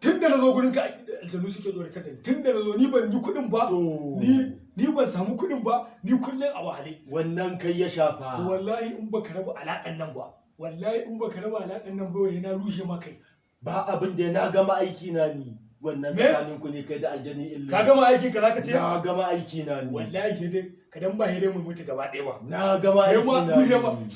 Tun da na zo gurin ka aljanu suke tsoratar da ni. Tun da na zo ni ban yi kuɗin ba. To. Ni ban samu kuɗin ba, ni kullum a wahale. Wannan kai ya shafa. Wallahi in baka raba alaƙan nan ba, wallahi in baka raba alaƙan nan ba, yana rushe ma kai. Ba abin da na gama aiki na ni. Wannan Me? tsakanin ku ne kai da aljani illa. Ka gama aikin ka zaka ce? Na gama aiki na ni. Wallahi sai dai ka dan ba sai dai mu mutu gaba ɗaya ba. Na gama Kai aiki ma na rushe ma. ni.